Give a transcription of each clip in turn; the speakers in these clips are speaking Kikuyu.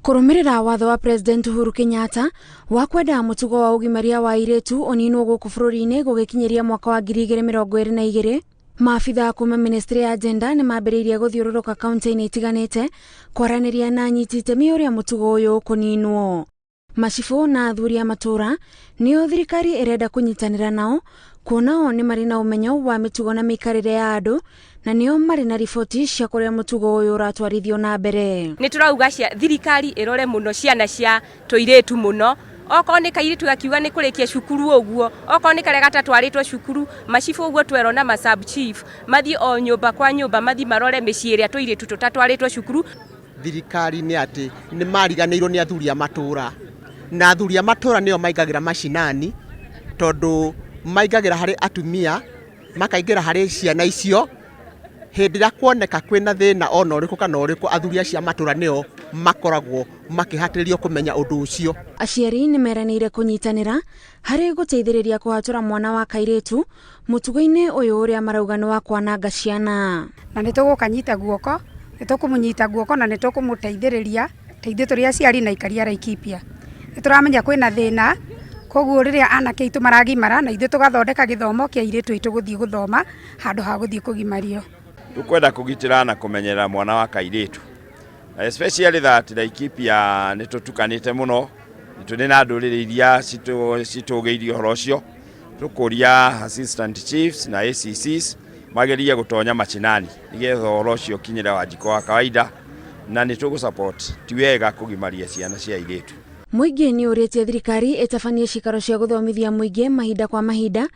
Kũrũmĩrĩra watho wa President Uhuru Kenyatta wa kwenda mũtugo wa ũgimaria wa airĩtu ũninwo gũkũ bũrũri-inĩ gũgĩkinyĩria mwaka wa 2022, maabitha kuma ministry ya gender nĩ mambĩrĩirie gũthiũrũrũka kaunti-inĩ itiganĩte kwaranĩria na anyiti itemi ũrĩa mũtugo ũyũ ũkũninwo. Macibũ na athuri a matũũra nĩo thirikari ĩrenda kũnyitanĩra nao kuona o nĩ marĩ na ũmenyo wa mĩtugo na mĩikarĩre ya andũ na nĩo marĩ na riboti cia kũrĩa mũtugo ũyũ ũratwarithio na mbere. Nĩ tũrauga cia thirikari ĩrore mũno ciana cia tũirĩtu mũno, okorwo nĩ kairĩtu gakiuga nĩ kũrĩkia cukuru ũguo, okorwo nĩ karĩa gatatwarĩtwo cukuru, macibũ ũguo twerwo na ma sub chief mathiĩ o nyũmba kwa nyũmba mathiĩ marore mĩciĩ ĩrĩa tũirĩtu tũtatwarĩtwo cukuru. Thirikari nĩ atĩ nĩ mariganĩirwo nĩ athuri a matũra, na athuri a matũra nĩo maingagĩra macinani, tondũ maingagĩra harĩ atumia, makaingĩra harĩ ciana icio, hĩndĩ ĩrĩa kuoneka kwĩna thĩna ona ũrĩkũ kana ũrĩkũ, athuri acio a matũra nĩo makoragwo makĩhatĩrĩrio kũmenya ũndũ ũcio. Aciari nĩ meranĩire kũnyitanĩra harĩ gũteithĩrĩria kũhatũra mwana wa kairĩtu mũtugo-inĩ ũyũ ũrĩa marauga nĩ wa kwananga ciana. Na nĩ tũgũkanyita guoko, nĩ tũkũmũnyita guoko na nĩ tũkũmũteithĩrĩria ta ithuĩ tũrĩ aciari na aikari a Laikipia. Nĩ tũramenya kwĩna thĩna, koguo rĩrĩa anake aitũ maragimara na ithuĩ tũgathondeka gĩthomo kĩa airĩtu aitũ gũthiĩ gũthoma handũ ha gũthiĩ kũgimario. Tũkwenda kũgitĩra na kũmenyerera mwana wa kairĩtu, especially that Laikipia nĩ tũtukanĩte mũno, nĩ tũrĩ na ndũrĩrĩ iria citũgĩirie ũhoro ũcio. Tũkũria assistant chiefs na ACCs magerie gũtonya machinani nĩgetha ũhoro ũcio ũkinyĩre Wanjikũ wa kawaida, na nĩ tũgũ support. Ti wega kũgimaria ciana cia airĩtu. Mũingĩ nĩ ũrĩtie thirikari ĩtabanie ciikaro cia gũthomithia mũingĩ mahinda kwa mahinda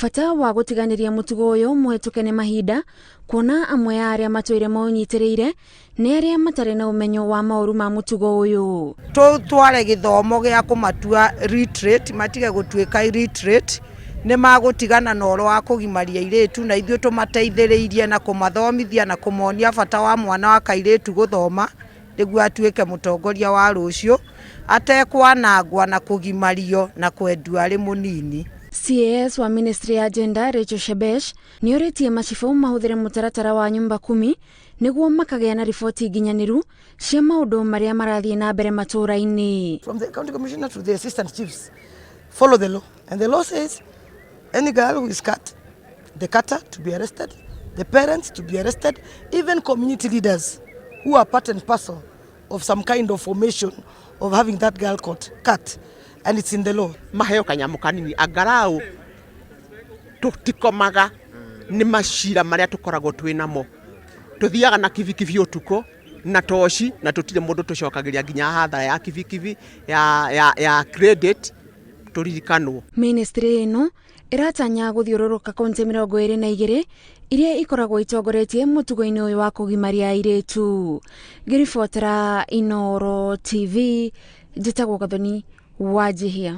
bata wa gũtiganĩria mũtugo ũyũ mũhetũke nĩ mahinda, kuona amwe a arĩa matũire maũnyitĩrĩire nĩ arĩa matarĩ na ũmenyo wa maũru ma mũtugo ũyũ. Tũtware gĩthomo gĩa kũmatua literate, matige gũtuĩka illiterate, nĩ magũtigana na ũhoro wa kũgimaria airĩtu, na ithuĩ tũmateithĩrĩirie na kũmathomithia na kũmonia bata wa mwana wa kairĩtu gũthoma nĩguo atuĩke mũtongoria wa rũciũ, atekwanangwa na kũgimario na kwendio arĩ mũnini. CAS wa ministry ya gender Rachel Shebesh nĩ orĩtie macibũ mahũthĩre mũtaratara wa nyumba kumi nĩguo makagĩa na riboti nginyanĩru cia maũndũ marĩa marathiĩ na mbere matũũra-inĩ. From the county commissioner to the assistant chiefs, follow the law. And the law says any girl who is cut, the cutter to be arrested, the parents to be arrested, even community leaders who are part and parcel of some kind of formation of having that girl caught, cut. And it's in the law. Maheo kanyamũ kanini angarau tũtikomaga nĩ macira marĩa tũkoragwo twĩ namo, tũthiaga na kibikibi ũtukũ na toci na tũtirĩ mũndũ tũcokagĩria nginya hathara ya kibikibi ya, ya, ya credit tũririkanwo. Ministry ĩno ĩratanya gũthiũrũrũka kaunti 22 iria ikoragwo itongoretie mũtugo-inĩ ũyũ wa kũgimaria airĩtu. Ngĩribotera Inooro TV, njĩtagwo Gathoni Wanjihia.